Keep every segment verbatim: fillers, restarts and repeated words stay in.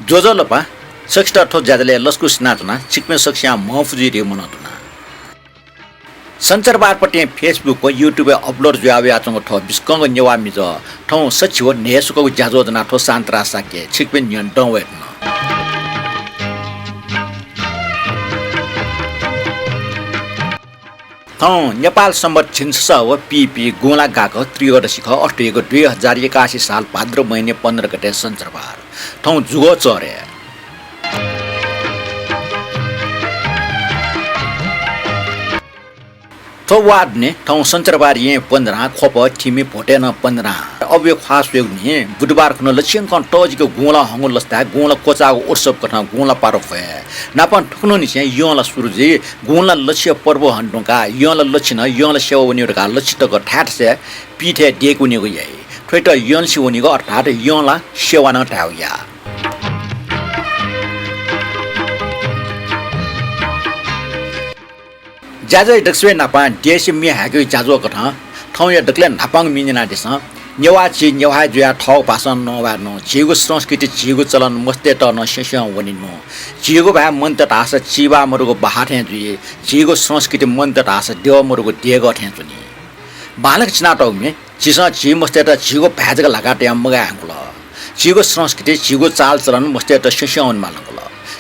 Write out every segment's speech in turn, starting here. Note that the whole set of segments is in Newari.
ज्वजलपा, सकसित थ्व ज्याझ्वलय् लसकुस यानाच्वना, छिकपिं सकसियां म्हपुजुइ धइगु मनंतुना। सञ्चारबारपतिं Facebook व YouTube-य् upload जुया वयाच्वंगु थ्व बिस्कंगु नेवाः मिजः थौं सछि व न्हय्‌सुकगु ज्याझ्वः ज्वनाः थ्व सान्तरा शाक्यं छिकपिनि न्ह्यःने दं वयेधुन। थौं नेपाल संवत् झिंछसः व पीपी गुंला गाक्क त्रयोदशी खः, अथे धइगु दुई हजार एकासी साल भाद्र महिना पन्ध्र गते सञ्चारबार। थौं जुगः चःह्रे। थ्व वाः दुने थौं सञ्चारबार येँ पन्द्रहां ख्वप थिमि भोटे नं पन्द्रहां। अबुया ख्वाः स्वयेगु न्हि बुधबार खुन्हु लछियंकं तःजिक गुंला हंगु लसताय् गुंला क्वचाःगु उत्सव कथं गुंला पारु ख्वये। नापं थुकुन्हुनिसें यंला सुरु जुइ। गुंला लछिया पर्व हनेधुंकाः यंला लछि नं यंला सेवा वनीगु धकाः लछि तक थाय्‌थासय् पीथय् देय्‌के वनीगु याइ। थ्वयात यंलछि वनीगु अर्थात् यंला सेवा नं धायेगु या। ज्याझ्वः दकलय् न्हापां देशय् म्ये हाय्‌केगु ज्याझ्वः कथं थौंया दकलय् न्हापांगु म्ये न्यनादिसँ। नेवाः झी नेवाः हे जुयाः थःगु भाषां नवायेनु, झीगु संस्कृति, झीगु चलन मस्तय्‌त नं स्यंस्यं वनेनु। झीगु भाय् मन्त धाःसा चिबाः मदुगु बहाः थें जुइ, झीगु संस्कृति मन्त धाःसा द्यः मदुगु देगः थें च्वनी। बांलाक चिनातःगु म्ये, झीसं झी मस्तय्‌त झीगु भाय् जक ल्हाका तयाः मगाये धुंकल। झीगु संस्कृति, झीगु चालचलन मस्तय्‌त स्यंस्यं वनेमाल धुंकल।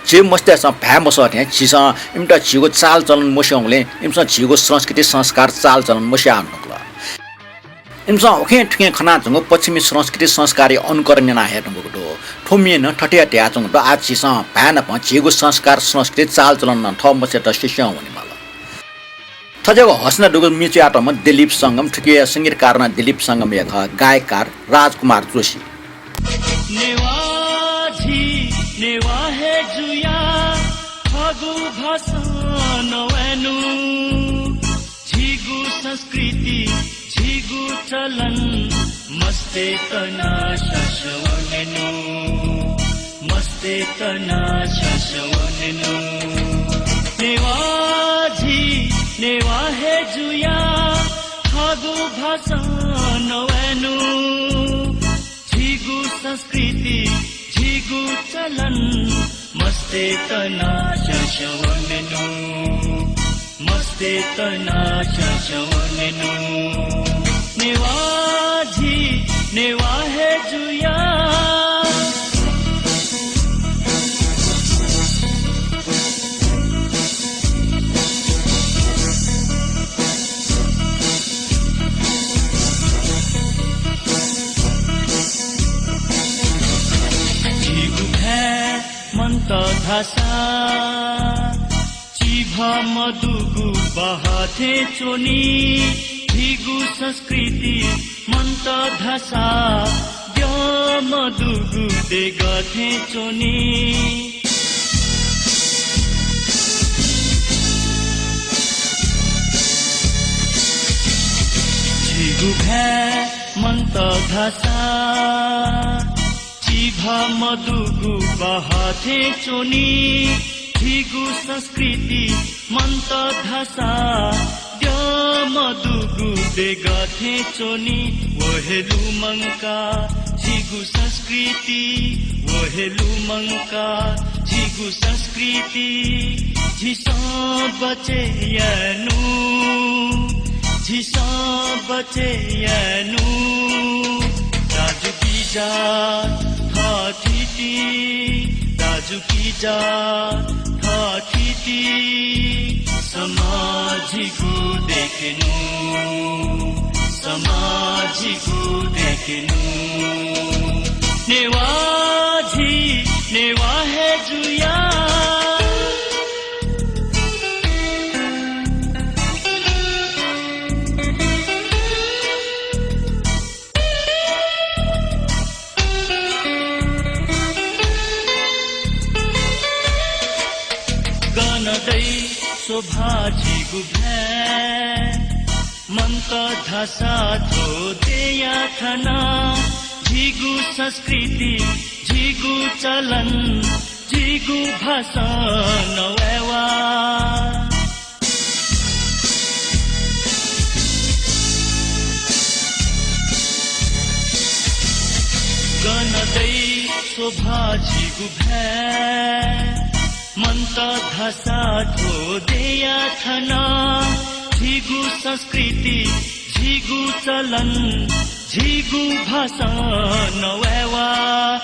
झी मस्तय्‌सं भाय् मसः थें झीसं इमित झीगु चालचलन मस्यंगुलिं इमिसं झीगु संस्कृति, संस्कार, चालचलन मस्याः वने धुंकल। इमिसं उखें थुखें खनाच्वंगु पश्चिमी संस्कृति, संस्कारया अनुकरण याना हये धुंकूगु दु। थ्व म्यें नं थथे हे धयाच्वंगु दु, आः झीसं भाय् नाप झीगु संस्कार, संस्कृति, चालचलन नं थः मस्तय्‌त स्यंस्यं वनेमाल। थज्याःगु हसना दुगु म्ये च्वयातःम्ह दिलीप संगम, थुकिया संगीतकार नं दिलीप संगम हे खः, गायककार राजकुमार जोशी। नेवाः झी नेवाः हे जुयाः थःगु भाषां नवायेनु। झीगु संस्कृति, झीगु चलन मस्तय्‌त नं स्यंस्यं वनेनु। मस्तय्‌त नं स्यंस्यं वनेनु। नेवाः झी नेवाः हे जुयाः थःगु भाषां नवायेनु। झीगु संस्कृति, झीगु चलन मस्तय्‌त नं स्यंस्यं वनेनु। मस्तय्‌त नं स्यंस्यं वनेनु। नेवाः झी नेवाः हे जुयाः। झीगु भाय् मन्त धाःसा चिभा मदुगु बहाः थें च्वनी। झीगु संस्कृति मन्त धाःसा द्यः मदुगु देगः थें च्वनी। झीगु भाय् मन्त धाःसा चिभा मदुगु बहाः थें च्वनी। झीगु संस्कृति मन्त धाःसा द्यः मदुगु देगः थें च्वनी। व हे लुमंकाः झीगु संस्कृति, व हे लुमंकाः झीगु संस्कृति झीसं बचय् यायेनु। झीसं बचय् यायेनु। दाजुकिजा थःथिति, दाजुकिजा थःथिति समाज झीगु देखेनु, समाज झीगु देखेनु। नेवाः झी नेवाः हे जुयाः गन दइ शोभा झीगु भाय्। मन्त धाःसा थ्व देय्‌या थाना झीगु संस्कृति, झीगु चलन, झीगु भाषां नवायेवा। गन दइ शोभा झीगु भाय् मन्त धाःसा थ्व देय्‌या थन। झीगु संस्कृति, झीगु चलन, झीगु भाषां नवायेवा।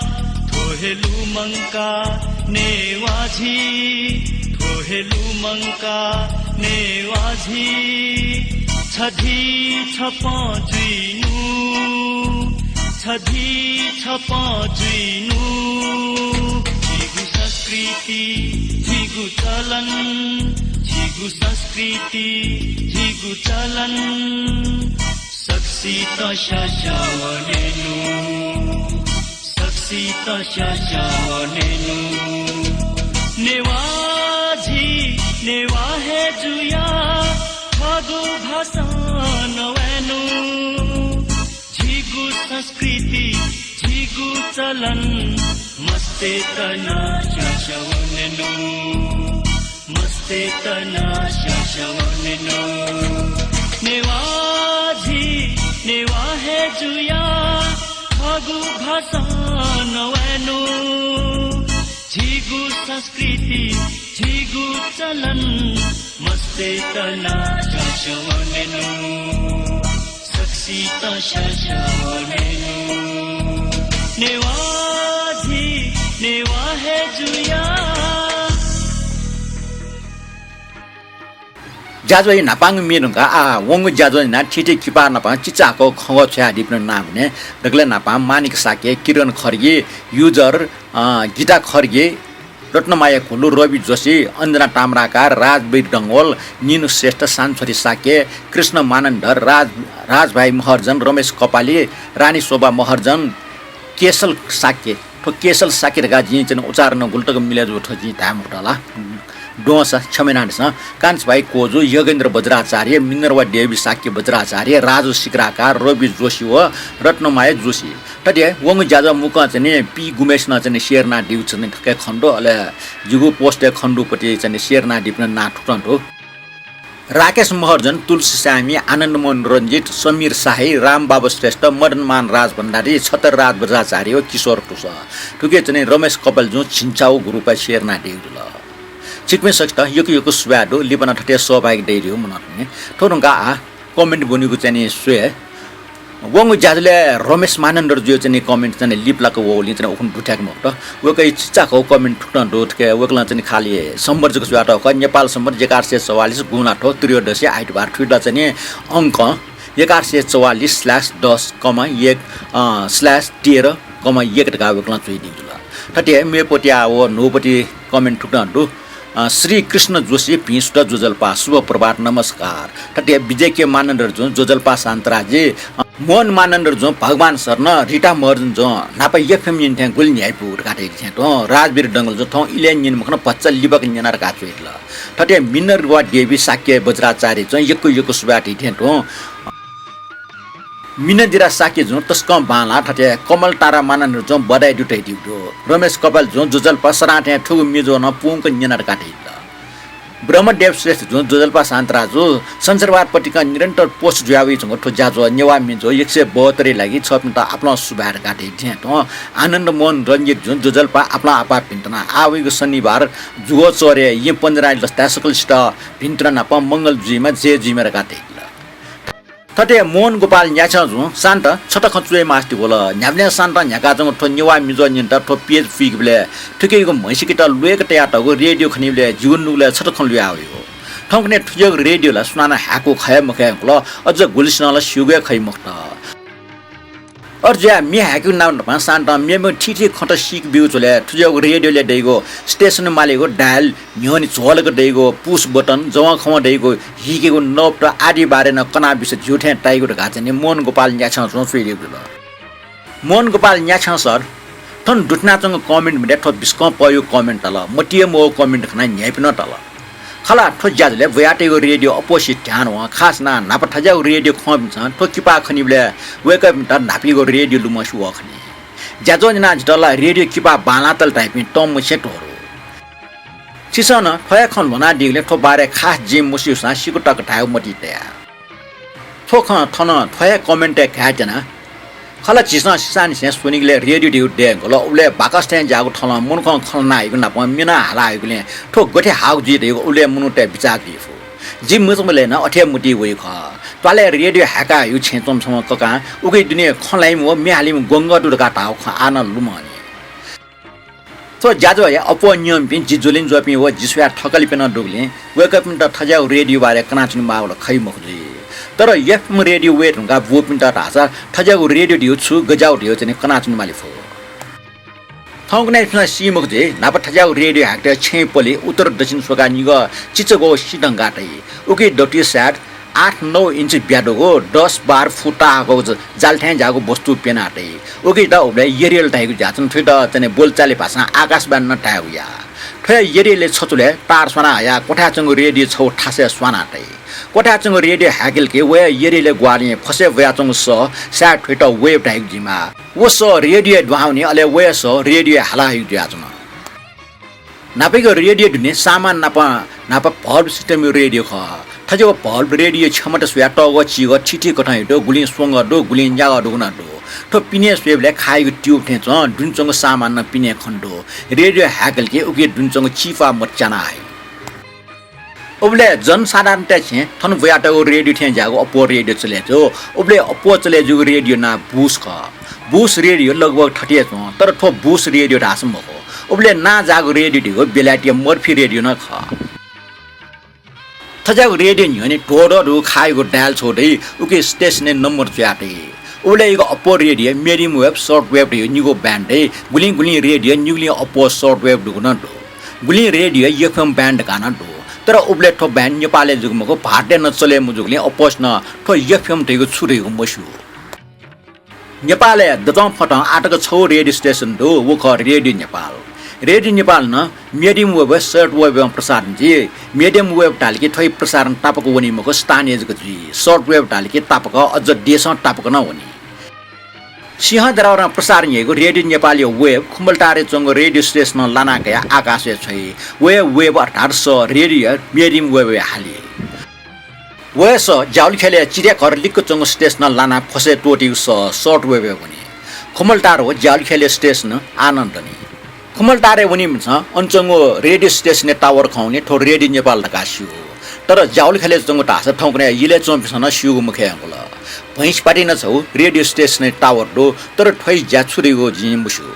थ्व हे लुमंका नेवाः झी, थ्व हे लुमंका नेवाः झी। छधी छपं जुइनु, छधी छपं जुइनु। झीगु संस्कृति, झीगु चलन, झीगु संस्कृति, झीगु चलन। सकसित स्यास्यां वनेनु, सकसित स्यास्यां वनेनु। नेवाः झी, नेवाः हे जुयाः थःगु भाषां नवायेनु। झीगु संस्कृति, झीगु चलन, मस्तय्त नं स्यास्यां वनेनु, मस्तय्त नं स्यास्यां वनेनु। नेवाः झी, नेवाः हे जुयाः थःगु भाषां नवायेनु। झीगु संस्कृति, झीगु चलन, मस्तय्त नं स्यास्यां वनेनु, सकसित स्यास्यां वनेनु। नेवाः झी, नेवाः हे जुयाः। ज्याझ्वः न्हापांगु म्ये धुंकाः आः वंगु ज्याझ्वः नं थीथी किपा नाप चिचाको खँग्वः छ्वयादीपिं नां ब्वने। दकलय् न्हापां मानिक शाक्य, किरण खड्गी, युजर, अ, गीता खड्गी, रत्नमाया घुलु, रवि जोशी, अञ्जना ताम्राकार, राजवीर डंगोल, निनु श्रेष्ठ, सानछोरी शाक्य, कृष्ण मानन्धर, राज, राजभाइ महर्जन, रमेश कपाली, रानी शोभा महर्जन, केशल शाक्य। थ्व केशल शाक्य धकाः जिं चाहिँ उच्चारण गुलि तक मिले जू थ्व जिं धाये मखुत ला। द्वंसा क्षमा यानादिसँ। कान्छाभाइ कोजु, योगेन्द्र बज्राचार्य, मिनर्वा देवी शाक्य बज्राचार्य, राजु सिक्राकार, रवि जोशी व रत्नमाया जोशी। थथे वंगु ज्याझ्वः मुक्कं चाहिँ नि पि गुम्हेसिनं चाहिँ नि share यानादीगु चाहिँ नि थुकी खने दु, अले जिगु post-य् खने दुपिं चाहिँ नि share यानादीपिं नां थुकथं दु। राकेश महर्जन, तुलसी सामी, आनन्दमोहन रञ्जित, समीर शाही, रामबाबु श्रेष्ठ, मदनमान राजभण्डारी, छतरराज बज्राचार्य व किशोर तुस। थुकी चाहिँ नि रमेश कपालजुं झिंछाःगु group-य् share यानादीगु जुल। छिकपिं सकसितं यक्व यक्व सुभाय् दु, लिपा नं थथे सहभागी दयादीगु मनंतुं। थ्व धुंकाः comment ब्वनीगु चाहिँ नि स्वये। वंगु ज्याझ्वलय् रमेश मानन्धरजुया चाहिँ नि comment चाहिँ नि लिपलाक वःगुलिं चाहिँ नि उखुन्हु दुथ्याके मखुत। वय्कःया चिचाको comment थुकथं दु थुकी, वय्कलं चाहिँ नि खालि संवर्धक जुयातःगु खः, नेपाल संवत् एघार सय चौवालिस गुंलाथ्व त्रयोदशी आइतबार थुइत चाहिँ नि अंक एघार सय चौवालिस slash दस कमा एक, अ, slash तेह्र कमा एक धकाः वय्कलं च्वयादीगु जुल। थथे मेपतिया व न्हूपति comment थुकथं दु। अ, श्री कृष्ण जोशी भिं सुथ ज्वजलपा, शुभ प्रभात, नमस्कार। थथे विजय के मानन्धरजुं ज्वजलपा शान्तराजी, अ, मोहन मानन्धरजुं भगवान शरण, रिता महर्जनजुं न्हापा FM न्यने थें गुलि न्ह्याइपुगु धकाः धयादी थें तुं, राजवीर डंगोलजुं थौं इलय् न्यने मखन, भचा लिबाक न्यना धकाः च्वयादिल। थथे मिनर्वा देवी शाक्य बज्राचार्यजुं यक्व यक्व सुभाय् धयादी थें तुं, मिनदिरा शाक्यजुं तसकं बांलाः, थथे कमल तारा मानन्धरजुं बधाई दु धयादीगु दु। रमेश कपालजुं ज्वजलपा सदां थें थुगु म्ये ज्वः नं पूवंक न्यना धकाः धयादिल। ब्रह्मदेव श्रेष्ठजुं ज्वजलपा शान्तराजु संसारवाद पत्रिकां निरन्तर post जुयावइच्वंगु थ्व ज्याझ्वः नेवाः म्ये ज्वः एक सय बहत्तरया लागि छपिन्त आपालं सुभाय् धकाः धयादी थें तुं, आनन्द मोहन रञ्जितजुं ज्वजलपा आपालं आपाः भिन्तुना। आः वइगु शनिबार जुगः चःह्रे येँ पञ्जराइ लसताय् सकलसित भिन्तुना नाप मंगल जुइमा, जय जुइमा धकाः धयादिल। थथे मोहन गोपाल न्याछ्याउँजुं शान्त छता खँ च्वये मास्ति वल। न्ह्याबलें शान्तं न्ह्याकाच्वंगु थ्व नेवाः म्ये ज्वः न्यनेत थ्व page पुइकेबलय् थुकियागु म्हसिकेत ल्वय्क तयातःगु radio खनीबलय् जिगु नुगलय् छता खँ लुया वइगु। थौंकन्हय् थुकियागु radio ला सुनानं हाय्कू खः हे मखय्कल, अझ गुलिसिनं ला स्यूगु हे खइ मखुत। अथे जुयाः म्ये हाय्केगु नाप नापं शान्तं मेमेगु थीथी खँत सीके ब्यूगु झ्वलय् थुकियागु radio-लय् दइगु station मालीगु dial न्ह्यःने झ्वलक दइगु push button, जवंखवं दइगु हीकेगु knob आदि बारे नं कनाबिसँ ज्यू थें ताइगु धकाः चाहिँ नि मोहन गोपाल न्याछ्याउँजुं च्वयादीगु जुल। मोहन गोपाल न्याछ्याउँ सर, थन दुथ्यानाच्वंगु comment मध्ये थ्व बिस्कं पःयु comment तल, मतिइ मवःगु comment खनाः न्ह्याइपिं नं तल। खला, थ्व ज्याझ्वलय् ब्वयातःगु radio अप्वःसित ध्यान वं, खास यानाः न्हापा थज्याःगु radio खंपिन्सं थ्व किपा खनीबलय् वय्कःपिन्त न्हापायागु radio लुमंसे वःखनी। ज्याझ्वः न्यनाः जितः ला radio किपा बांलातल धाइपिं तंम्हसिया त्वःतू। छिसं नं थ्व हे खँ ल्ह्वनादीगुलिं थ्व बारे खास जिं मस्यूसां सिकु तक धायेगु मतिइ तया। थ्व खँ थन थ्व हे comment-य् घाये त्यना। खला झीसं सिसांनिसें स्वनिगलय् रेडियो धइगु दयेगु ल, उबलय् बाकस थें ज्याःगु थलं मनुखं खँ ल्हानाहइगु नाप म्ये नं हालाहइगुलिं थ्व गथे हाःगु जुइ धइगु उबलय् मनूतय् बिचाः जुइ फु। जि मचाबलय् नं अथे मतिइ वइ खः। त्वालय् रेडियो हाय्काहइगु छेँय् च्वंम्ह छम्ह ककां उकी दुने खँ ल्हाइम्ह व म्ये हालीम्ह ग्वंगः दु धकाः धाःगु खँ आः नं लुमंनि। थ्व ज्याझ्वःया अप्वः नियमपिं जि ज्वलिं ज्वःपिं व जि स्वयाः थकालिपिं नं दुगुलिं वय्कःपिन्त थज्याःगु रेडियो बारे कनाच्वनेमाःगु ला खइ मखु जुइ। तर एफएम रेडियो वये धुंकाः ब्वःपिन्त धाःसा थज्याःगु रेडियो धइगु छु, गज्याःगु धइगु चाहिँ कनाच्वनेमाली फु। थौंकन्हय् छिपिन्सं सी मखु जुइ, न्हापा थज्याःगु रेडियो हाय्कातःगु छेँय् पलि उत्तर दक्षिण स्वकाः निगः चिचाग्वःगु सिँ धंकाः तइ। उकी दथुइ सायद आठ नौ इन्च ब्यादुगु दस बाह्र फुट ताःहाकःगु ज-, जाल थें ज्याःगु वस्तु प्यना तइ। उकी त उबलय् एरियल धाइगु ज्याच्वन, थुइत चाहिँ बोलीचाली भाषां आकाशवाणी नं धायेगु या। थ्वया एरियलय् छचुलय् तार स्वाना हयाः क्वथाय् च्वंगु रेडियो छगू थासय् स्वाना तइ। क्वथाय् च्वंगु रेडियो हाय्कल कि वया एरियलय् ग्वाहालिं फसय् वयाच्वंगु सः सायद थुइत वेभ धाइगु जुइमाः। व सः रेडियोय् दुहां वनी, अले वया सः रेडियोय् हालाहइगु जुयाच्वन। न्हापायागु रेडियो दुने सामान नाप न्हापा भल्भ सिस्टमयागु रेडियो खः। थज्याःगु भल्भ रेडियो क्षमता स्वयाः तःगः चिगः थीथी कथंया दु, गुलिं स्वंगः दु, गुलिं न्यागः दुगु नं दु। थ्व पिने स्वयेबलय् खाइगु ट्युब थें च्वं, दुने च्वंगु सामान नं पिने खने दु। रेडियो हाय्कल कि उकी दुने च्वंगु चिप्वाः मत च्याना हइ। उबलय् जनसाधारणतय् छेँ थन ब्वयातःगु रेडियो थें ज्याःगु अप्वः रेडियो चले जू। उबलय् अप्वः चले जूगु रेडियो नां बुश खः। बुश रेडियो लगभग थथे हे च्वं, तर थ्व बुश रेडियो धाःसा मखु। उबलय् नां जाःगु रेडियो धइगु बेलायतया मर्फी रेडियो नं खः। थज्याःगु रेडियो न्ह्यःने ध्वधः दुगु खाइगु डायल छगू दइ, उकी स्टेसनय् नम्बर च्वया तइ। उबलय् इगु अप्वः radio medium wave, short wave धइगु निगू ब्यान्ड दइ। गुलिं गुलिं रेडियो निगुलिं अप्वः short wave दुगु नं दु। गुलिं रेडियो एफएम ब्यान्ड धकाः नं दु। तर उबलय् थ्व ब्यान्ड नेपालय् जूगु मखु, भारतय् नं चले मजूगुलिं अप्वःसिनं थ्व एफएम धइगु छु धइगु मस्यू। नेपालय् दतं फतं आःतक छगू रेडियो स्टेसन दु, व खः रेडियो नेपाल। रेडियो नेपालं medium wave व short wave मा प्रसारण जुइ। Medium wave धाल कि थ्वया प्रसारण तापाक वनी मखु, स्थानीय जक जुइ। Short wave धाल कि तापाक, अझ देशं तापाक नं वनी। सिंहदरबारं प्रसारण याइगु रेडियो नेपालया वेभ खुमलटारय् च्वंगु रेडियो स्टेसनं लाना कयाः आकाशय् छ्वइ। व हे वेभ अर्थात् सः रेडियो medium wave य् हाली। व हे सः ज्यावलि ख्यलय् चित्याघर लिक्क च्वंगु स्टेसनं लानाः फसय् त्वःतीगु सः short wave य् वनी। खुमलटार व ज्यावलि ख्यलया स्टेसन आः नं दनि। खुमलटारय् वनीम्हं अन च्वंगु रेडियो स्टेसनया टावर खंगुलिं थ्व रेडियो नेपाल धकाः स्यू। तर ज्यावलि ख्यलय् च्वंगु धाःसा थौंकन्हय् इलय् च्वंपिन्सं नं स्यूगु मखु धइगु खः। भैंसपाटी नं छगू रेडियो स्टेसनया टावर दु, तर थ्वया ज्या छु धइगु जिं मस्यू।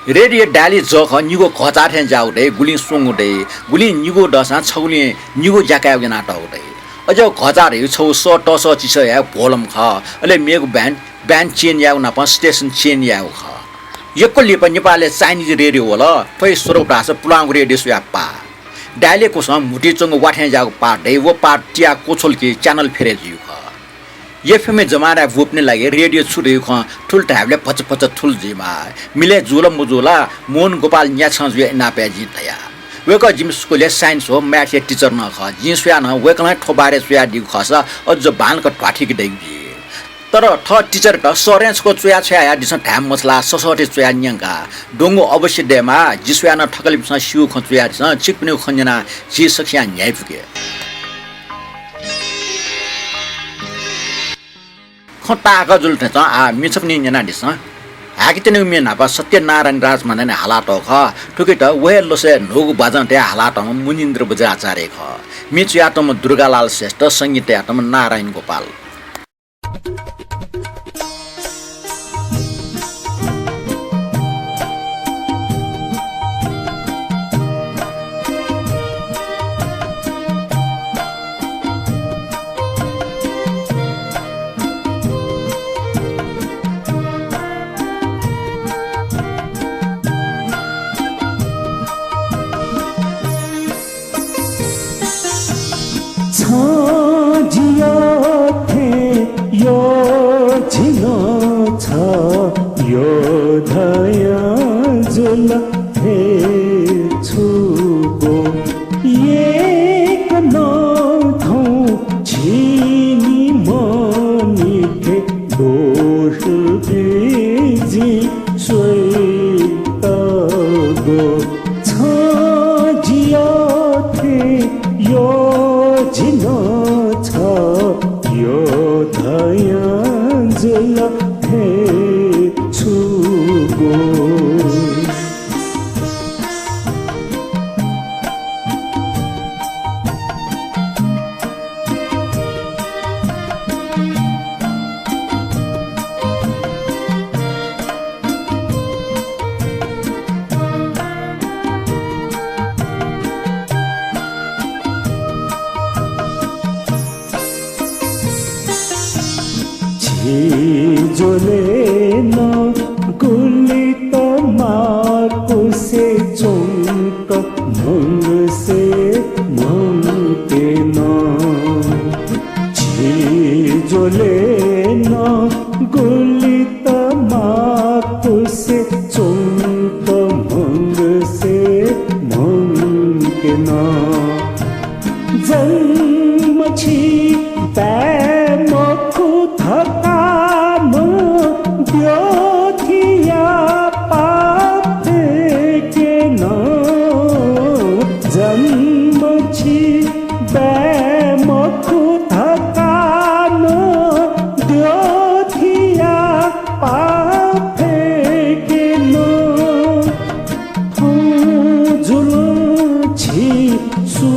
रेडियो डायलया जःखः निगू घःचाः थें ज्याःगु दइ, गुलिं स्वंगू दइ, गुलिं निगू दःसां छगुलिं निगू ज्या कायेगु यानातःगु दइ। अज्याःगु घःचाः धइगु छगू सः तःसः चिसः यायेगु भ्वलम्ह खः, अले मेगु ब्यान्ड, ब्यान्ड चेन यायेगु नाप स्टेसन चेन यायेगु खः। यक्व लिपा नेपालय् चाइनिज रेडियो वल, थ्वया स्वरूप धाःसा पुलांगु रेडियो स्वयाः पाः। डायलया क्वसं म्हुतुइ च्वंगु वा थें ज्याःगु पार्ट दइ, व पार्ट तियाः क्वछ्वल कि च्यानल फेरय् जुइगु खः। एफएमया जमानाय् ब्वःपिनि लागि रेडियो छु धइगु खँ थुल धायेबलय् भचा भचा थुल जुइमाः। मिलय् जू ला मजू ला, मोहन गोपाल न्याछ्यं जुयाः इनाप याये जिं धया। वय्कः जिमि स्कूलय् साइन्स व म्याथया टिचर नं खः। जिं स्वयाः नं वय्कलं थ्व बारे च्वयादीगु खःसा अझ बांलाक ध्वाथुइके दइगु जुइ। तर थः टिचरयात सरं छकः च्वयाः छ्वयादिसँ धाये मछालाः ससःतय् च्वयाः न्यंका। द्वंगु अवश्य दयेमाः, जि स्वयाः नं थकालिपिन्सं स्यूगु खँ च्वयादिसँ, छिकपिनिगु खँ न्यनाः झी सकसियां न्ह्याइपुके। खँ ताःहाकः जुल थें च्वं, आः म्ये छपु निं न्यनादिसँ। हाय्काच्वनीगु म्ये न्हापा सत्यनारायण राजमानय् हालातःगु खः। थुकियात व हे लसय् न्हूगु बाजं तयाः हालातःम्ह मुनीन्द्र बज्राचार्य खः। म्ये च्वयातःम्ह दुर्गालाल श्रेष्ठ, संगीत तयातःम्ह नारायण गोपाल। छं जिया थें यः जि नं छ, यः धयां जुल हे छुगु। एक नं थौं झिंनिम्ह निथ्यं दोष बिज्यां स्वइतःगु। छं जिया थें यः जि नं छ, यः धयां जुल हे ज्वलेन गुलित माकुसे च्वंक म्हंगसे म्हंकेन। झी ज्वलेन गुलित माकुसे च्वंक म्हंगसे म्हंकेन। जन्म छि बाय् मखु धकाः नं द्यःथिया पाफय्केन। जन्म छि बाय् मखु धकाः नं द्यःथिया पाफय्केन। थौं जुल छि सु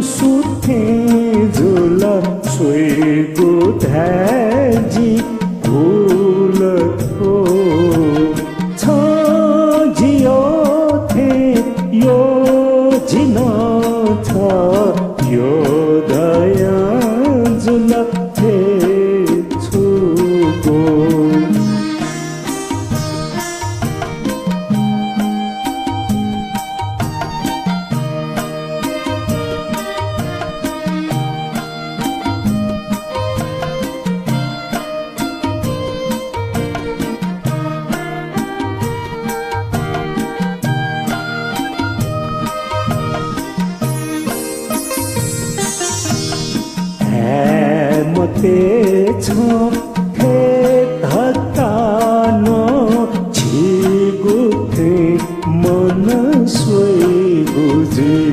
सु थें जुल, स्वयेगु धाये जि भुल थ्व। छं जियो थें यो जि नं छ यो धयां जुल हे छुगु। धाये मते छं थें धकाः नं झीगु थें मन स्वयेगु जुइ।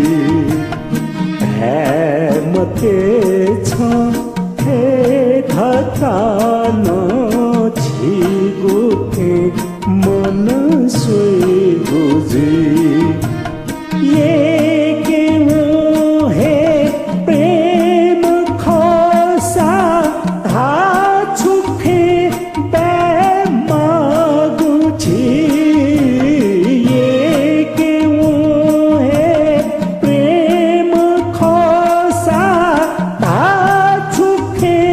धाये मते छं थें धकाः नं झीगु थें मन स्वयेगु जुइ। येकेवं हे प्रेम खःसा धाछु थें बाय् माःगु झी। येकेवं हे प्रेम खःसा धाछु थें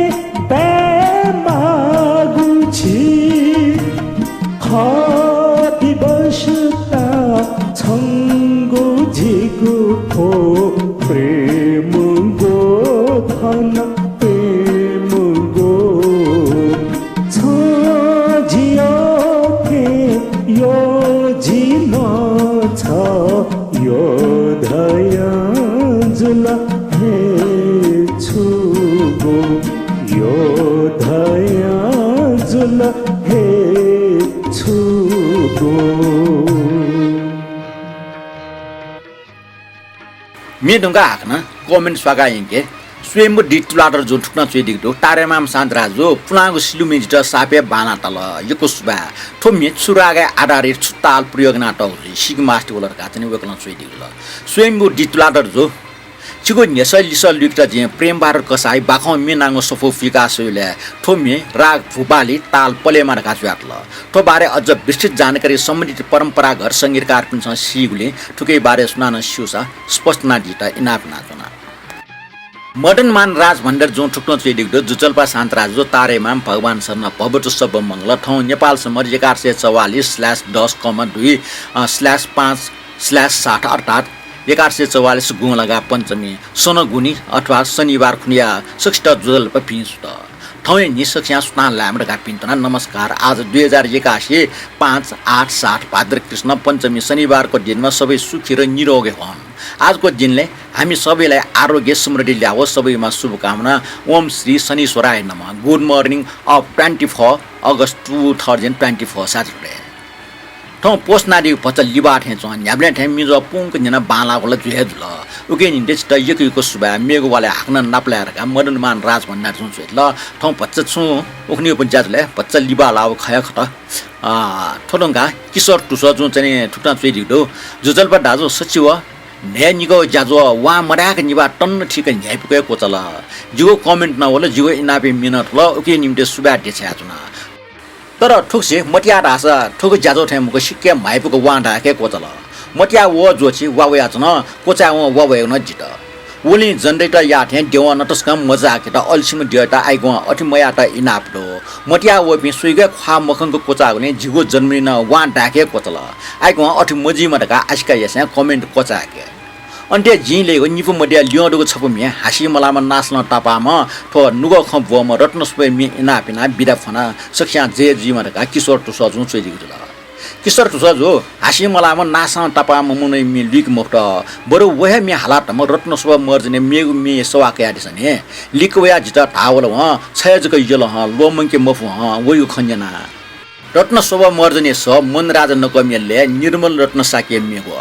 बाय् माःगु झी। खः विवशता छंगु झीगु थ्व प्रेमगु थन प्रेमगु। छं जियो थें यो जि नं छ यो धयां जुल हे छुगु। यो धयां जुल हे छुगु। म्ये धुंकाः हाकनं comment स्वाकाः यंके। स्वयम्भू डी तुलाधर जुं थुकथं च्वयादीगु दु। तारेमाम शान्तराज जु, पुलांगु सिलुमि जितः साप हे बांलाः ताल। यक्व सुभाय्। थ्व म्ये छु रागय् आधारित, छु ताल प्रयोग यानातःगु जुइ, सीके मास्ति वल धकाः थन वय्कलं च्वयादीगु दु। स्वयम्भू डी तुलाधर जु, छिगु न्ह्यसः लिसः लुइकेत जिं प्रेमबहादुर कसाःया बाखं म्ये नांगु सफू पुइका स्वयेबलय् थ्व म्ये राग भूपाली, ताल पलेमा धकाः च्वयातल। थ्व बारे अझ विस्तृत जानकारी सम्बन्धित परम्परागत संगीतकारपिन्सं सीगुलिं थुकिया बारे सुनानं स्यूसा स्पष्ट यानादीत इनाप यानाच्वना। मदनमान राजभण्डारी जुं थुकथं च्वयादीगु दु। जुजल्पा शान्तराज जु, तारेमाम भगवान शरण भवतु सब्ब मंगल। थौं नेपाल संवत् एघार सय चौवालिस slash दस comma दुई, अ, slash पाँच slash सात अर्थात् एघार सय चौवालिस गुंलगा पञ्चमी सनगुनी अथवा शनिबार खुन्हुया सकसित जुजल्पा भिं सुत। थौंया न्हि सकसियां सुथां लायेमा धकाः भिंतुना। नमस्कार। आज दुई हजार एकासी पाँच आठ सात भाद्र कृष्ण पञ्चमी शनिबारको दिनमा सबै सुखी र निरोगी होऊन्। आजको दिनले हामी सबैलाई आरोग्य समृद्धि ल्याओ, सबैमा शुभकामना। ओम श्री शनीश्वराय नमः। Good morning of twenty four August two thousand twenty four Saturday। थौं post यानादीगु भचा लिबाः थें च्वं। न्ह्याबलें थें मिजं पुंक न्यना बांलाःगु ला जुइ हे जुल। उकिया निंतिं छितः यक्व यक्व सुभाय्। मेगु वालय् हाकनं नापलाये धकाः मदनमान राजभण्डारी जुं च्वयातल। थौं भचा छुं उखुन्हुया ज्याझ्वलय् भचा लिबाः लाःगु खँ हे खत। अ, थ्व धुंकाः किशोर तुस जुं चाहिँ थुकथं च्वयादीगु दु। जुजल्पा दाजु, सच्छि व न्हय् निगः ज्याझ्वः वां मधाय्क निभाः तन्न ठीक न्ह्याइपुक हे क्वचाल। जिगु comment नं वल, जिगु इनापया म्ये नं थुल, उकिया निंतिं सुभाय् देछानाच्वना। तर थुगुसे मतिया धाःसा थुगु ज्याझ्वः थें मखु, सिक्क हे म्हाइपुक वां धाय्क हे क्वचाल। मतिया वः ज्वःछि वा वयाच्वन, क्वचाय् वं वा वयागु नं जित। वलिं जनरेटर याः थें द्यवं नतसकं मचाकेत अलिसिम द्यःयात आइगुं अथे मयायेत इनाप दु। मतिया वःपिं स्वइगु हे ख्वाः मखंक क्वचाःगुलिं झीगु जन्मदिन नं वां दाय्‌क हे क्वचाल। आइगुं अथे मजुइमा धकाः आशिका यासें comment क्वचाय्‌के। अन्त्यय् जिं ल्ययागु निपु मदिया ल्यं दुगु छपु म्ये हासी मलाःम्ह नासलं तापाःम्ह थ्व नुगः खँ ब्वःम्ह रत्नशोभाया म्ये इनाप यानाः बिदा फ्वनाः सकसियां जय जुइमा धकाः किशोर धुस्वाजुं च्वयादीगु जुल। किशोर धुस्वाजु, हासी मलाःम्ह नासं तापाःम्ह मनूया म्ये लुइके मफुत, बरु व हे म्ये हालातःम्ह रत्नशोभा महर्जनया मेगु म्ये सवाः कयादिसँ नि। लिक्क वयाः जितः धाः वल हं, छ हे जक यल हं, ल्वःमंके मफु हं, वइगु खँ न्यनाः। रत्नशोभा महर्जनया सः मनराजा नकःमिया लय् निर्मल रत्न शाक्यया म्ये ग्व।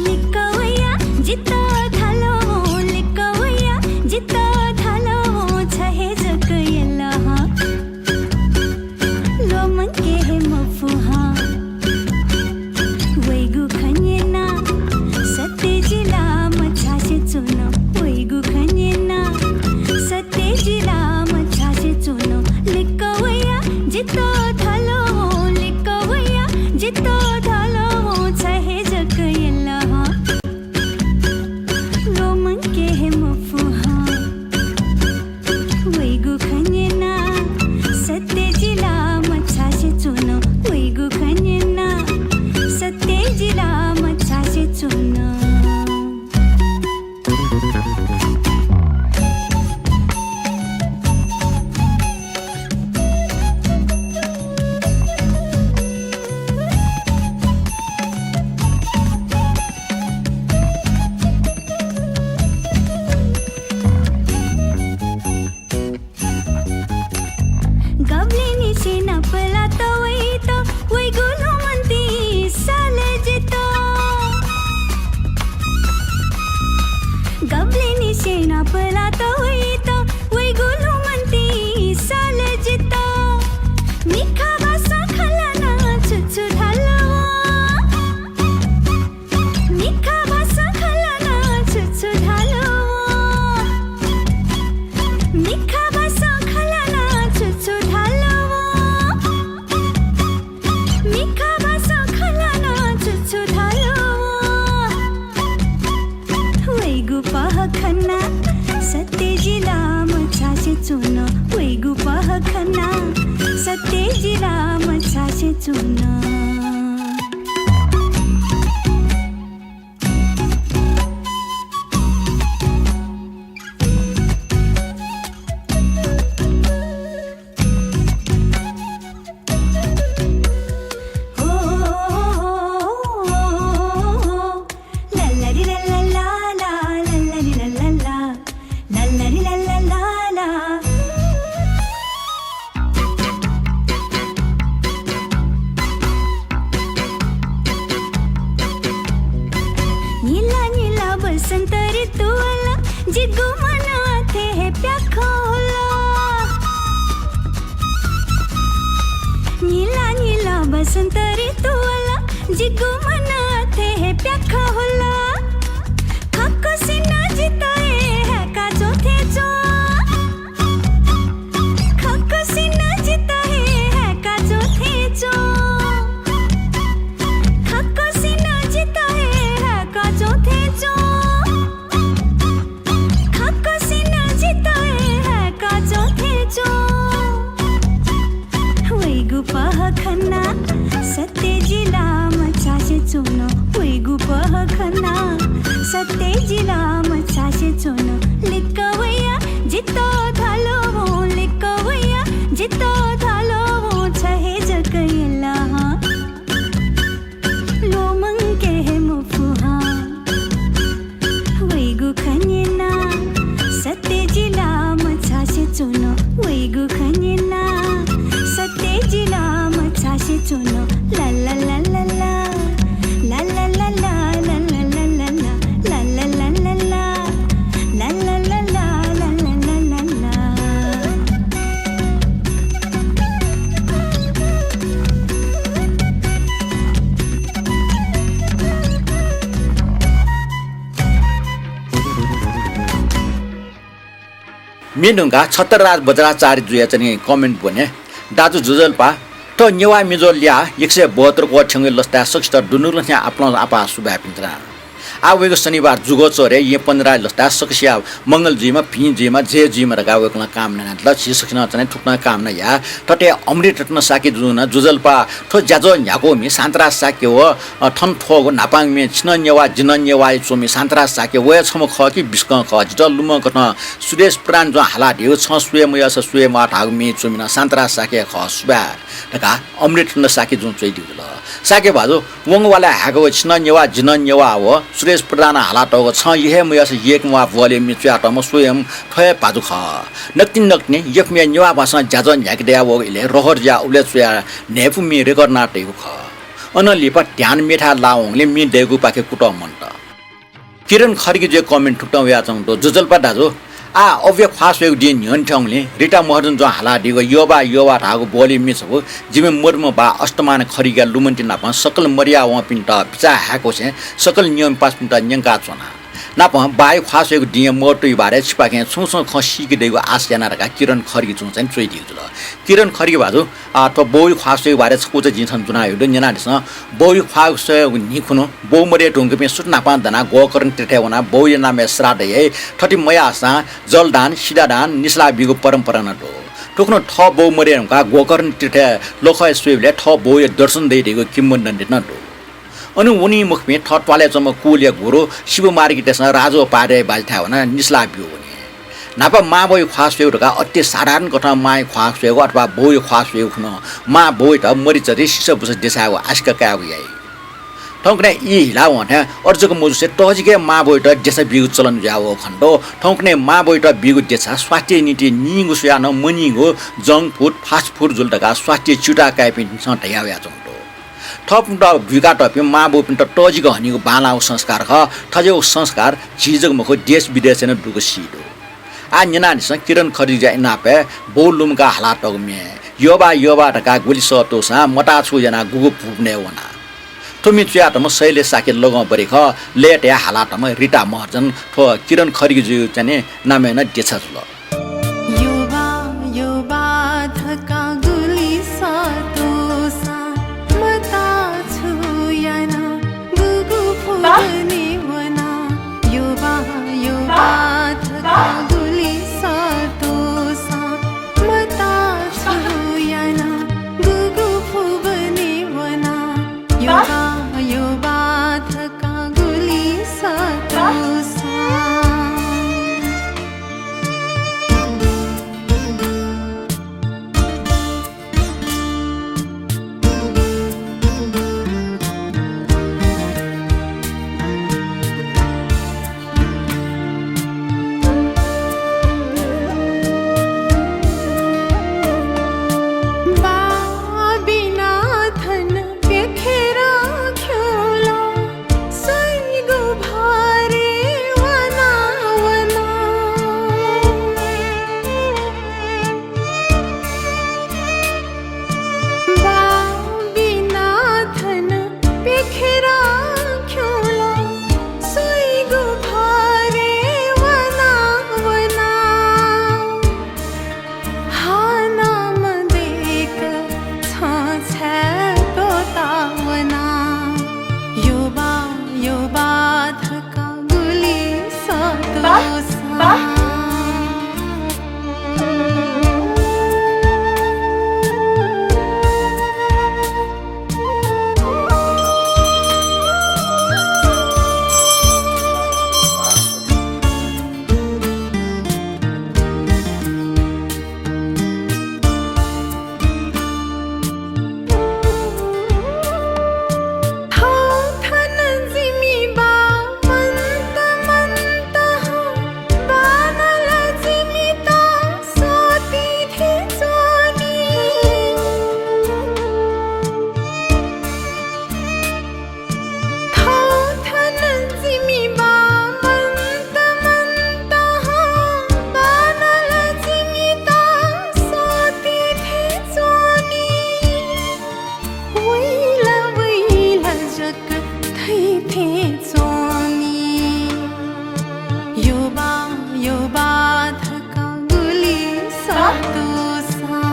लिक्क वयाः जितः धाल हं, लिक्क वयाः जितः धाल हं, छ हे जक यल हं। ल्वःमंके हे मफु हं। वइगु खँ न्यनाः सत्य जिला मछासे च्वन। वइगु खँ न्यनाः सत्य जिला मछासे च्वन। लिक्क वयाः जितः धाल हं, लिक्क वयाः जितः धाल हं, छ हे जक यल हं। ल्वःमंके हे मफु हं। वइगु खँ न्यनाः सत्य जिला मछासे च्वन। वइगु खँ न्यनाः सत्य जिला मछासे च्वन। गबलेनिसें नापलात वइत, वइगु ल्वःमंतिं साल जित। गबलेनिसें नापलात वइत, वइगु ल्वःमंतिं साल जित। मिखा भासं खँ ल्हानाः छु छु धाल वं। मिखा भासं खँ ल्हानाः छु छु धाल वं। मिखा भासं खँ ल्हानाः छु छु धाल वं। मिखा भासं खँ ल्हानाः छु छु धाल वं। वइगु पहः खनाः सत्य जिला मछासे च्वन। वइगु पहः खनाः सत्य जिला मछासे च्वन। निला निला बसन्त ऋतु वल, जिगु मन अथे हे प्याखं हुल। निला निला बसन्त ऋतु वल, जिगु मन अथे हे प्याखं हुल। खक्वसिनं जितः हे हाय्‌का च्वंथें च्वं। खक्वसिनं जितः हे हाय्‌का च्वंथें च्वं। खक्वसिनं जितः हे हाय्‌का च्वंथें च्वं। खक्वसिनं जितः हे हाय्‌का च्वंथें च्वं। वइगु पहः खनाः सत्य जिला मछासे च्वन। वइगु पहः खनाः सत्य जिला मछासे च्वन। लिक्क वयाः जितः धाल वं, लिक्क वयाः जितः धाल वं, छ हे जक यल हं। ल्वःमंके हे मफु हं। वइगु खँ न्यनाः सत्य जिला मछासे च्वन। वइगु खँ न्यनाः सत्य जिला मछासे च्वन। ला ला ला ला ला। ला ला ला ला। म्ये धुंकाः छत्रराज वज्राचार्य जुया च्वनी comment ब्वने। दाजु ज्वजलपा, थ्व नेवाः म्ये ज्वः ल्याः एक सय बहत्तर क्वः थ्यंगु लसताय् सकसित दुनुगलंनिसें आपालं आपाः सुभाय् पिंधुना। आः वय्कः शनिबार जुगः चःह्रे येँ पञ्जराज लसताय् सकसिया मंगल जुइमा, भिं जुइमा, जय जुइमा धकाः वय्कलं कामना यानादिल। झी सकसिनं चाहिँ थुकथं कामना याये। थथे अमृत रत्न शाक्यजुं नं ज्वजलपा थ्व ज्याझ्वः न्ह्याकूम्ह शान्तराज शाक्य व, अ, थन थ्वःगु न्हापांगु म्ये छिं नं नेवाः, जिं नं नेवाःया च्वमि शान्तराज शाक्य, व हे छम्ह खः कि बिस्कं खः? जितः लुमंकथं सुरेश प्रधानजुं हालादीगु छं स्वये मयःसा स्वये म्वाः धाःगु म्येइ च्वमि नं शान्तराज शाक्य हे खः, सुभाय् धकाः अमृत रत्न शाक्यजुं च्वयादीगु जुल। शाक्य भाजु, वंगु वालय् हाय्कः व छिं नं नेवाः, जिं नं नेवाः व सुरेश प्रधानं हालातःगु छं यः हे मयःसा यय्के म्वाः बहलय् म्ये च्वयातःम्ह स्वयं थ्व हे भाजु खः। नकतिनि नकतिनि यक्व म्ये नेवाः भासं ज्याझ्वः न्ह्याके दयावःगु इलय् रहर जुयाः उबलय् च्वयाः न्हय्पु म्ये record यानातयागु खः। अनं लिपा ध्यान मेथाय् लाः वंगुलिं म्ये दय्कूपाखे कुतः मन्त। किरण खड्गीजुया comment थुकथं वयाच्वंगु दु। ज्वजलपा दाजु, आः अबलय् ख्वाः स्वयेगु दिं न्ह्यःने थ्यंगुलिं रिता महर्जनजुं हालादीगु यःबाः यःबाः धाःगु बहलय् म्ये छपु जिमि मदुम्ह बाः अष्टमान खड्गीया लुमन्ति नाप सकल मदयावंपिन्त बिचाः हाय्कूसें सकल न्यंपिं पासापिन्त न्यंकाच्वना। नापं बाःया ख्वाः स्वयेगु दिंया महत्वया बारे छिपाखें छुं छुं खँ सीके दइगु आशा याना धकाः किरण खड्गीजुं चाहिँ च्वयादीगु जुल। किरण खड्गी भाजु, आ, थ्व बौया ख्वाः स्वयेगु बारे छकूचा जिं थन ज्वनाहयागु दु, न्यनादिसँ। बौया ख्वाः स्वयेगु न्हि खुन्हु बौ मदये धुंकूपिं सुथ न्हापां दनाः गोकर्ण तीर्थय् वनाः बौया नामय् श्राद्ध याइ। थथे मयाःसां जलदान, सिधादान, निसलाः बीगु परम्परा नं दु। थुखुन्हु थः बौ मदये धुंकाः गोकर्ण तीर्थय् लखय् स्वयेबलय् थः बौया दर्शन दइ धइगु किंवदन्ती नं दु। अन वनी मखुपिं थः त्वालय् च्वंम्ह कुलया गुरु शिवमार्गीतय्सं राजोपाध्याय बाजेथाय् वनाः निसलाः ब्यू वनी। न्हापा मांबौया ख्वाः स्वयेगु धकाः अति साधारण कथं मांया ख्वाः स्वयेगु अथवा बौया ख्वाः स्वयेगु खुन्हु मां बौयात मरिचरि सिसः बुसः देछायेगु आशिका कायेगु याइ। थौंकन्हय् ई हिलावं थें अथे जक मजुसे तःजिक हे मां बौयात देछा बीगु चलन जुयावःगु खनेदु। थौंकन्हय् मां बौयात बीगु देछा स्वास्थ्यया निंतिं नीगु स्वयाः नं मनीगु junk food, fast food जुल धकाः स्वास्थ्य च्यूताः काइपिन्सं धयावयाच्वंगु दु। थःपिन्त बुइकातःपिं मां बौपिन्त तःजिक हनीगु बांलाःगु संस्कार खः। थज्याःगु संस्कार झी जक मखु, देश विदेशय् नं दुगु सी दु। आः न्यनादिसँ किरण खड्गीजुया इनापय् बौ लुमंकाः हालातःगु म्ये। यःबाः यःबाः धकाः गुलि सःतूसां मताः छु यानाः गुगु भुवनय् वना। थ्व म्ये च्वयातःम्ह शैलेश शाक्य लगं बरी खः, लय् तयाः हालातःम्ह रिता महर्जन थ्व किरण खड्गीजुया चाहिँ नामय् नं देछा जुल। यःबाः यःबाः धकाः गुलि सःतूसां मताः छु यानाः गुगु भुवनय् वना। यःबाः यःबाः धकाः गुलि सःतूसां मताः छु यानाः गुगु भुवनय् वना। यःबाः यःबाः धकाः गुलि सःतूसां। बाः बिना थन प्यखेरं खिउँलं स्वइगु भरय् वना वना। बाः बिना थन प्यखेरं खिउँलं स्वइगु भरय् वना वना। हानं मदय्क छं छाय् त्वःता वना। यःबाः यःबाः धकाः गुलि सःतूसां। थौं थन जिमि बाः मन्त मन्त हं, बाःनं ला जिमित सःती थें च्वनी। थौं थन जिमि बाः मन्त मन्त हं, बाःनं ला जिमित सःती थें च्वनी। वइला वइला जक थै थें च्वनी। यःबाः यःबाः धकाः गुलि सःतूसां।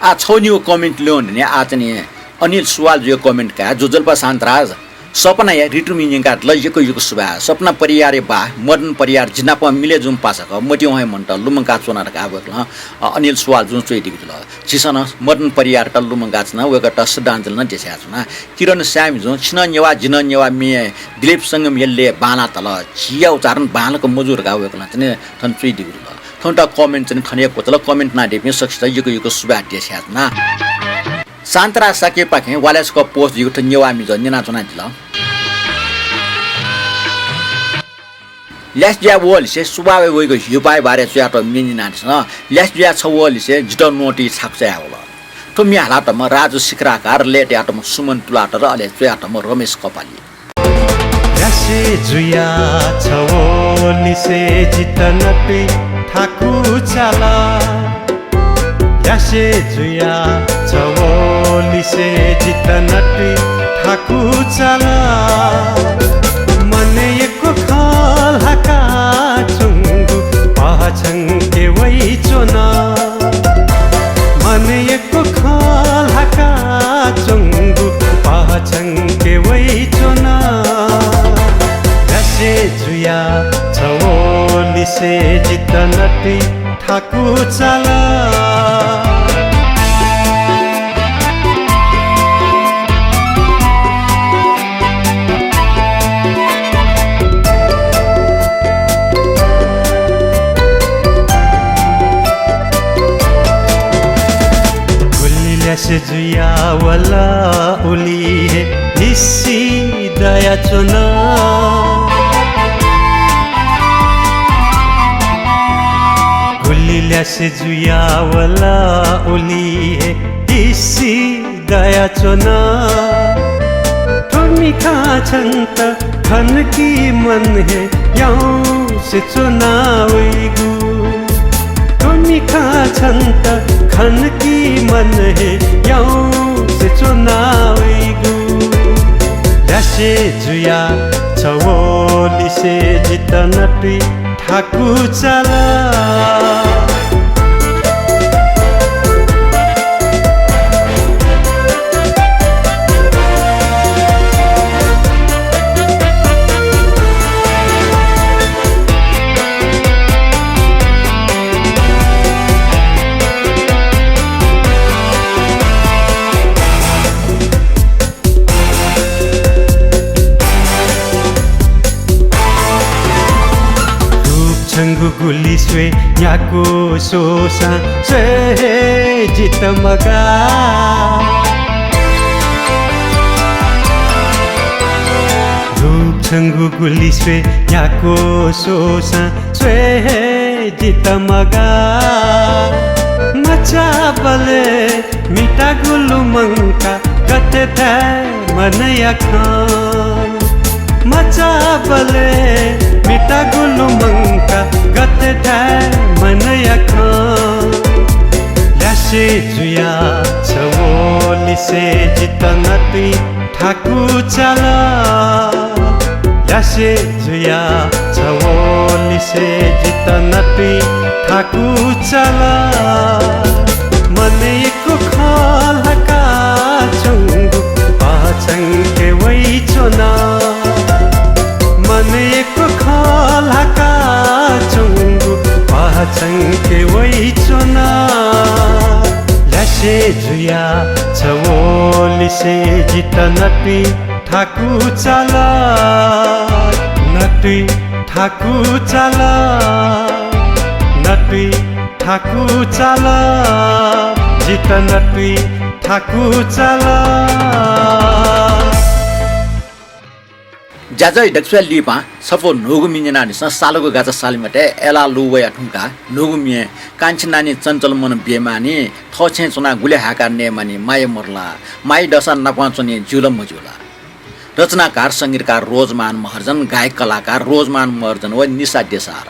आ छगू निगू comment ल्यं धुने। आ चाहिँ नि अनिल सुवालजुया comment का, ज्वजलपा शान्तराज, सपनाया ऋतुमि न्यंकादिल, यक्व यक्व सुभाय्। सपना परियारया बा मदन परियार जि नाप मिले जूम्ह पासा खः, मतिइ हे मन्त, लुमंका च्वना धकाः वय्कलं, अ, अनिल सुवालजुं च्वयादीगु जुल। झीसं नं मदन परियारयात लुमंका च्वना, वय्कःयात श्रद्धाञ्जलि नं देछाया च्वना। किरण स्यामीजुं छिं नं नेवाः, जिं नं नेवाः म्ये, दिलीप संगम यल्ले बांलाः धाल। झीया उच्चारण बांलाक मजू धकाः वय्कलं चाहिँ नि थन च्वयादीगु जुल। थौंयात comment चाहिँ नि थन हे क्वचाल, comment यानादीपिं सकसित यक्व यक्व सुभाय् देछाया च्वना। शान्तराज शाक्यपाखें वालय् छकः post जूगु थ्व नेवाः म्हिगः न्यनाच्वनादिल। ल्यासे जुयाः वःलिसे सुभावय् वइगु हिउपाःया बारे च्वयातःगु म्ये न्यनादिसँ। ल्यासे जुयाः छ वःलिसे जितः नोटि छाकु च्वयावल। थ्व म्ये हालातःम्ह राजु शिखराकार, लय् तयातःम्ह सुमन तुलाधर, अले च्वयातःम्ह रमेश कपाली। ल्यासे जुयाः छ वःलिसे जितः नतुइ थाकु चाल। ल्यासे जुयाः छ वःलिसे जितः नतुइ थाकु चाल। मनय् यक्व खँ ल्हाकाच्वंगु पहः छंके वइच्वन। मनय् यक्व खँ ल्हाकाच्वंगु पहः छंके वइच्वन। ल्यासे जुयाः छ वःलिसे जितः नतुइ थाकु चाल। गुलि ल्यासे जुयावल उलि हे निसि दयाच्वन। गुलि ल्यासे जुयावल उलि हे निसि दयाच्वन। थ्व मिखां छन्त खनकि मन हे याउँसे च्वना वइगु। थ्व मिखां छन्त खनकि मन हे याउँसे च्वना वइगु। ल्यासे जुयाः छ वःलिसे जितः नतुइ थाकु चाल। रूप छंगु गुलि स्वये न्याक्व स्वःसां स्वये हे जितः मगाः। रूप छंगु गुलि स्वये न्याक्व स्वःसां स्वये हे जितः मगाः। मचाबलय् मितागु लुमंका गथे धाये मनया खँ। मचाबलय् मितागु लुमंका गथे धाये मनया खँ। ल्यासे जुयाः छ वःलिसे जितः नतुइ थाकु चाल। ल्यासे जुयाः छ वःलिसे जितः नतुइ थाकु चाल। मनय् यक्व खँ ल्हाकाच्वंगु पहः छंके वइच्वन। मनय् यक्व खँ ल्हाकाच्वंगु पहः छंके वइच्वन। ल्यासे जुयाः छ वःलिसे जितः नतुइ थाकु चाल। नतुइ थाकु चाल। नतुइ थाकु चाल। जितः नतुइ थाकु चाल। ज्याझ्वः दक्वस्यां लिपा छपु न्हूगु म्ये न्यनादिसँ। सालुगु गाचा सालिमतय् अय्लाः लु वया धुंकाः न्हूगु म्ये कान्छी नानी चञ्चल मन बेमानी थःछेँय् च्वनाः गुलि हाय्काः नयेमानि माया मरु ला, माया दःसा नापं च्वने ज्यू ला मज्यू ला। रचनाकार संगीतकार रोजमान महर्जन, गायक कलाकार रोजमान महर्जन व निशा देसार।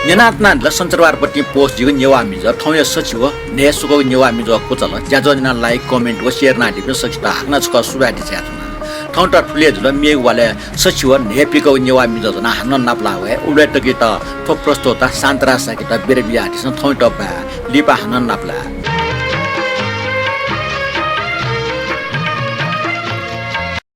न्यनातनादिल सञ्चारवारपतिं post जूगु नेवाः मिजः, थौंया सछि व न्हय् सुकःगु नेवाः मिजः कुचल। ज्याझ्वः न्यनाः like, comment व share यानादीपिं सकसित हाकनं छकः सुभाय् देछानाच्वना। थौंत थुलि जुल, मेगु वालय् सछि व न्हय् पिकःगु नेवाः मिजः ज्वनाः हानं नापलाः वये। उबलय् तकयात थ्व प्रस्तोता शान्तराज शाक्ययात बिदा बियादिसँ। थौंयात बाय्, लिपा हानं नापलाये।